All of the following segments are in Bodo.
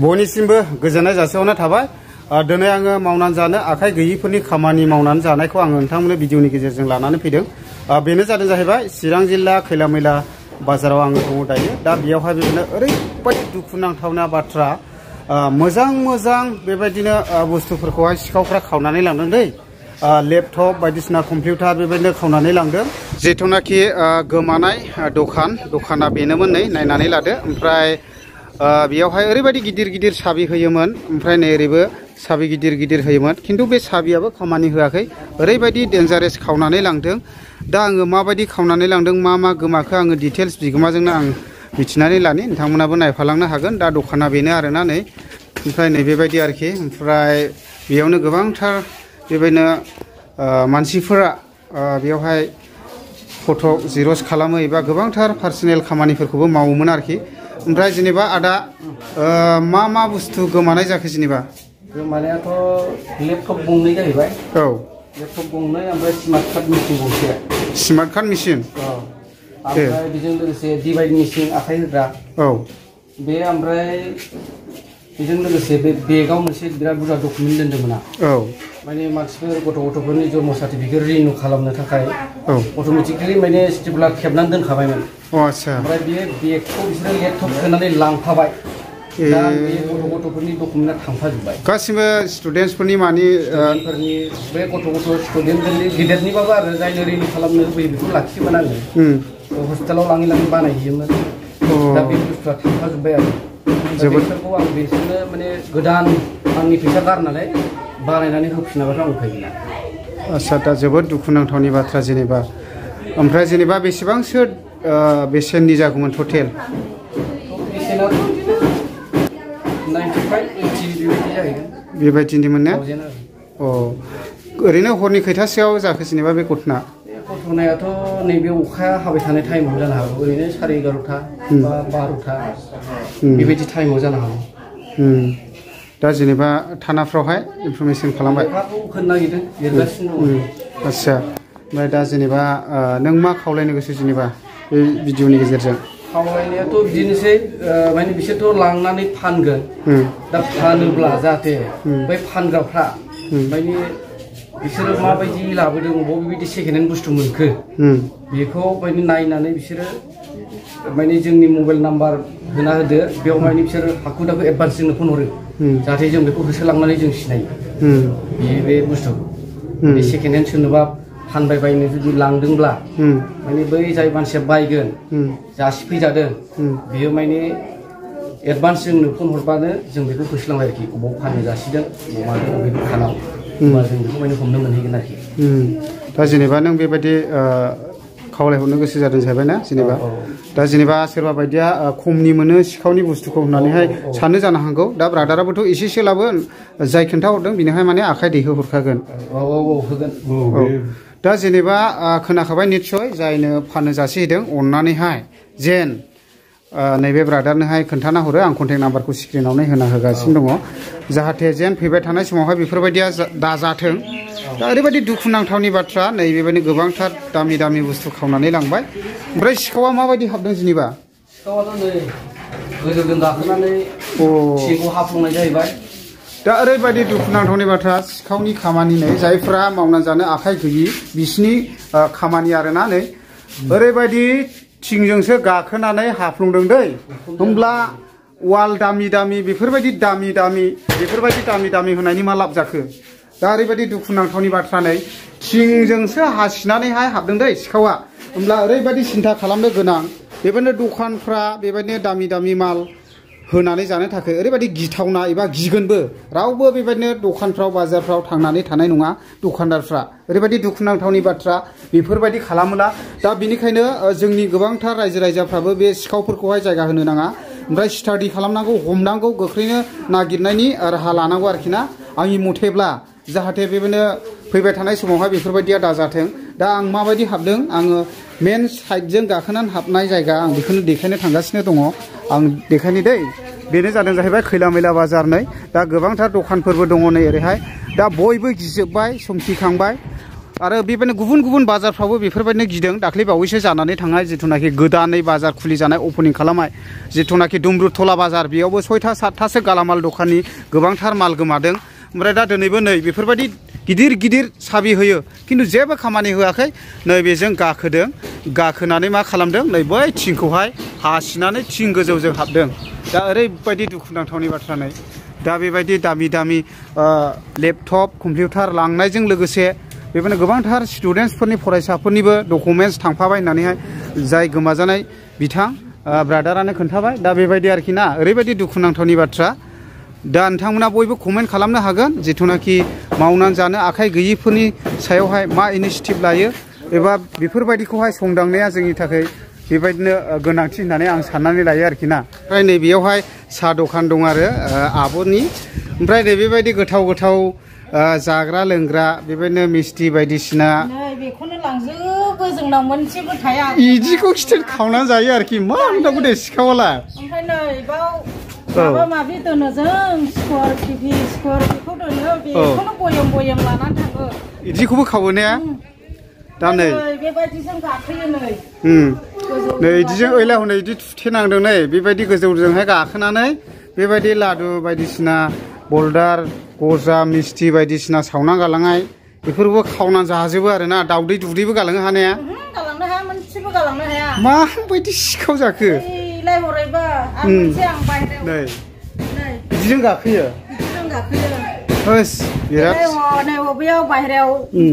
बयनिसिमबो गोजोननाय जासिहरनाय थाबाय। दिनै आङो मावनानै जानो आखाइ गैयिफोरनि खामानि मावनानै जानायखौ आङो नोंथांमोननो भिडिअनि गेजेरजों लानानै फैदों। बेनो जादों जाहैबाय चिरां जिल्ला खैला मैला बाजाराव आङो दङ दायो। दा बेयावहाय बेबायदिनो ओरैबायदि दुखुनांथावना बाथ्रा, मोजां बेबायदिनो बुस्थुफोरखौहाय सिखावफ्रा खावनानै लांदों दै। लेपटप बायदिसिना कम्पिउटार बेबायदिनो खावनानै लांदों। जिथुनाखि गोमानाय दखाना बेनोमोन, नै नायनानै लादो। ओमफ्राय बेयावहाय ओरैबायदि गिदिर गिदिर साबि होयोमोन, ओमफ्राय नै ओरैबो साबि गिदिर गिदिर होयोमोन, खिन्थु बे साबियाबो खामानि होआखै। ओरैबायदि डेन्जारेस खावनानै लांदों। दा आङो माबायदि खावनानै लांदों, मा गोमाखो, आङो डिटेल्स बिगोमाजोंनो आं मिथिनानै लानि, नोंथांमोनाबो नायफालांनो हागोन। दा दखाना बेनो आरोना नै, ओमफ्राय नै बेबायदि आरोखि। ओमफ्राय बेयावनो गोबांथार बेबायदिनो मानसिफोरा बेयावहाय फट' जिर'स खालामो एबा गोबांथार पार्सनेल खामानिफोरखौबो मावोमोन आरोखि। ओमफ्राय जेनेबा आदा मा बुस्थु गोमानाय जाखो जेनेबा? गोमानायाथ' लेपटप गंनै जाहैबाय। औ, लेपटप गंनै, ओमफ्राय स्मार्ट कार्ड मेसिन गंसे। स्मार्ट कार्ड मेसिन, ओमफ्राय बेजों लोगोसे डिभाइड मेसिन आखाइ होग्रा। औ, बे ओमफ्राय बेजों लोगोसे बे बेगाव मोनसे बिराद बुरजा डकुमेन्ट दोनदोंमोन। औ, माने मानसिफोर गथ'फोरनि जन्म सार्टिफिकेट रिनिउ खालामनो थाखाय अट'मेटिकेलि माने स्टेपलार खेबनानै दोनखाबायमोन। आच्छा। ओमफ्राय बे बेगखौ बिसोरो लेपटप सोनानै लांफाबाय। दा बे गथ'फोरनि डकुमेन्टआ थांफाजोब्बाय। गासिबो स्टुडेन्टसफोरनि मानि बे गथ' स्टुडेन्टफोरनि गिदिरनिबाबो आरो जायनो रिनिउ खालामनो लुबैयो बेखौ लाखियोमोन आङो। हस्पिटालाव लाङै बानायहैयोमोन। दा बे बुस्थुआ थांफाजोब्बाय आरो। बेफोरखौ आं बिसोरनो माने गोदान आंनि फैसा गारनानै बानायनानै होफिनाबाथ' आं उफाय गैला। आच्छा, दा जोबोद दुखुनांथावनि बाथ्रा जेनेबा। ओमफ्राय जेनेबा बेसेबांसो बेसेननि जागौमोन टटेल? बेसेनाथ' 95, 80 बेबायदि जाहैगोन। बेबायदिनोमोन ने? अ, ओरैनो हरनि खैथासोआव जाखो जेनेबा बे घटना? घटनायाथ' नैबे अखाया हाबाय थानाय टाइमाव जानो हागौ। ओरैनो 11:30 बा 12ता बेबायदि टाइमाव जानो हागौ। दा जेनेबा थानाफ्रावहाय इनफरमेसन खालामबाय? होनो नागिरदों, लिरगासिनो दं। आच्छा, ओमफ्राय दा जेनेबा नों मा खावलायनो गोसो जेनेबा बे भिडिअनि गेजेरजों? खावलायनायाथ' बिदिनोसै, माने बिसोरथ' लांनानै फानगोन। दा फानोब्ला जाहाथे बै फानग्राफ्रा माने बिसोरो माबायदि लाबोदों, बबेबायदि सेकेन्ड हेन्ड बुस्थु मोनखो, बेखौ माने नायनानै बिसोरो माने जोंनि मबाइल नाम्बार होना होदो। बेयाव माने बिसोरो हाखु दाखु एडभान्स जोंनो फन हरो, जाहाथे जों बेखौ होसोलांनानै जों सिनायो बे बुस्थुखौ। बे सेकेन्ड हेन्ड सोरनोबा फानबाय बायनो जुदि लांदोंब्ला माने बै जाय मानसिया बायगोन, जासिफैजादों, बेयो माने एडभान्स जोंनो फन हरबानो जों बेखौ होसोलांबाय आरोखि। अबाव फाननो जासिदों, मादों, बबे दखानाव, होमबा जों बेखौ माने हमनो मोनहैगोन आरोखि। दा जेनेबा नों बेबायदि खावलायहरनो गोसो जादों जाहैबाय ना जेनेबा। दा जेनेबा सोरबा बायदिया खमनि मोनो सिखावनि बुस्थुखौ होननानैहाय साननो जानो हागौ। दा ब्रादाराबोथ' एसेसोलाबो जाय खोन्थाहरदों बेनोहाय माने आखाइ दैहोहरखागोन। होगोन। दा जेनेबा खोनाखाबाय निस्सय, जायनो फाननो जासिहैदों अननानैहाय जेन नैबे ब्रादारनोहाय खोन्थाना हरो। आं कन्टेक्ट नाम्बारखौ स्क्रिनावनो होना होगासिनो दङ, जाहाथे जेन फैबाय थानाय समावहाय बेफोरबायदिया दाजाथों। दा ओरैबायदि दुखुनांथावनि बाथ्रा, नै बेबायदिनो गोबांथार दामि बुस्थु खावनानै लांबाय। ओमफ्राय सिखावा माबायदि हाबदों जेनेबा? सिखावाथ' नै गोजौजों गाखोनानै थिंखौ हाफ्लंनाय जाहैबाय। दा ओरैबायदि दुखुनांथावनि बाथ्रा, सिखावनि खामानि नै जायफ्रा मावनानै जानो आखाइ गैयि बिसिनि खामानि आरोना। नै ओरैबायदि थिंजोंसो गाखोनानै हाफ्लंदों दै। होमब्ला वाल दामि बेफोरबायदि दामि होनायनि मा लाब जाखो? दा ओरैबायदि दुखुनांथावनि बाथ्रा, नै थिंजोंसो हासिनानैहाय हाबदों दै सिखावा। होमब्ला ओरैबायदि सिन्था खालामनो गोनां, बेबायदिनो दखानफ्रा बेबायदिनो दामि माल होनानै जानो थाखाय ओरैबायदि गिथावना एबा गिगोनबो। रावबो बेबायदिनो दखानफ्राव बाजारफ्राव थांनानै थानाय नङा दखानदारफ्रा। ओरैबायदि दुखुनांथावनि बाथ्रा, बेफोरबायदि खालामोला। दा बिनिखायनो जोंनि गोबांथार रायजो राजाफ्राबो बे सिखावफोरखौहाय जायगा होनो नाङा। ओमफ्राय स्टाडि खालामनांगौ, हमनांगौ, गोख्रैनो नागिरनायनि राहा लानांगौ आरोखि ना, आंनि मथेब्ला। जाहाथे बेबायदिनो फैबाय थानाय समावहाय बेफोरबायदिया दाजाथों। दा आं माबायदि हाबदों, आङो मेन साइडजों गाखोनानै हाबनाय जायगा, आं बेखौनो देखायनो थांगासिनो दङ। आं देखायनि दै, बेनो जादों जाहैबाय खैला मैला बाजार। नै दा गोबांथार दखानफोरबो दङ नै ओरैहाय। दा बयबो गिजोब्बाय, समखिखांबाय। आरो बेबायदिनो गुबुन गुबुन बाजारफ्रावबो बेफोरबायदिनो गिदों दाख्लै बावैसो जानानै थांनाय जिथुनाखि गोदानै बाजार खुलि जानाय अपेनिं खालामनाय जिथुनाखि दुमब्रुथला बाजार बेयावबो 6टा 7टासो गालामाल दखाननि गोबांथार माल गोमादों ओमफ्राय दा दिनैबो नै बेफोरबायदि गिदिर गिदिर साबि होयो खिन्थु जेबो खामानि होआखै नै बेजों गाखोदों गाखोनानै मा खालामदों नै बै थिंखौहाय हासिनानै थिं गोजौजों हाबदों दा ओरैबायदि दुखुनांथावनि बाथ्रा नै दा बेबायदि दामि दामि लेपटप कम्पिउटार लांनायजों लोगोसे बेबायदिनो गोबांथार स्टुडेन्टसफोरनि फरायसाफोरनिबो डकुमेन्टस थांफाबाय होननानैहाय जाय गोमाजानाय बिथां ब्रादारानो खोन्थाबाय दा बेबायदि आरोखि ना ओरैबायदि दुखुनांथावनि बाथ्रा दा नोंथांमोना बयबो कमेन्ट खालामनो हागोन जिथुनाखि मावनानै जानो आखाइ गैयिफोरनि सायावहाय मा इनिशिएटिभ लायो एबा बेफोरबायदिखौहाय संदांनाया जोंनि थाखाय बेबायदिनो गोनांथि होननानै आं साननानै लायो आरोखि ना ओमफ्राय नै बेयावहाय साहा दखान दं आरो आब'नि ओमफ्राय नै बेबायदि गोथाव गोथाव जाग्रा लोंग्रा बेबायदिनो मिस्टि बायदिसिना बेखौनो लांजोबो जोंनाव मोनसेबो थाया इदिखौ खिथेर खावनानै जायो आरोखि मा होननांगौ दे सिखावाला ओमफ्राय नै बाव माबा माबि दोनो जों स्कर टिभि स्कर बेखौ दोनो बेखौनो बयम बयम लानानै थाङो इदिखौबो खावो ने दा नै बेबायदिजों गाखोयो नै नै इदिजों ओइला हनै इदि थुथेनांदों नै बेबायदि गोजौजोंहाय गाखोनानै बेबायदि लादु बायदिसिना बल्दार गजा मिस्टि बायदिसिना सावना गालांनाय बेफोरबो खावनानै जाजोबो आरोना दाउदै दुदैबो गालांनो हानाया गालांनो हाया मोनसेबो गालांनो हाया माबायदि सिखाव जाखो लाय हरैबा आं मोनसे आं बाहेरायाव नै बिदिजों गाखोयो बिदिजों गाखोयो होस बिराद नै बबेयाव बाहेरायाव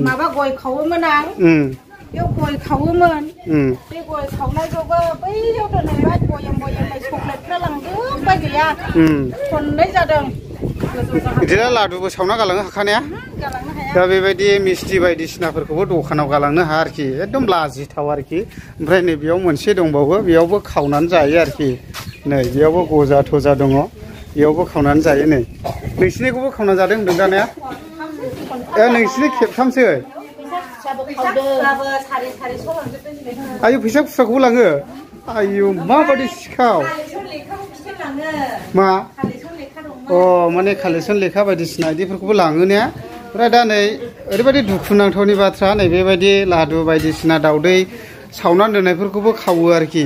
माबा गय खावोमोन आं बेयाव गय खावोमोन बे गय खावनायखौबो बैयाव दोनहैबाय बयम बयम चक्लेटफ्रा लांजोबबाय गैया खननै जादों बिदिनो लादुबो सावना गालांनो हाखानाया दा बेबायदि मिस्टि बायदिसिनाफोरखौबो दखानाव गालांनो हाया आरोखि एकदम लाजिथाव आरोखि ओमफ्राय नै बेयाव मोनसे दंबावो बेयावबो खावनानै जायो आरोखि नै बेयावबो गजा थजा दङ बेयावबो खावनानै जायो नै नोंसिनिखौबो खावनानै जादों होनदों जानाया नोंसिनि खेबथामसो आयु फैसा खुस्राखौबो लाङो आयु माबायदि सिखाव मा माने कालेक्सन लेखा बायदिसिना इदिफोरखौबो लाङो ने ओमफ्राय दा नै ओरैबायदि दुखुनांथावनि बाथ्रा नै बेबायदि लादु बायदिसिना दाउदै सावनानै दोननायफोरखौबो खावो आरोखि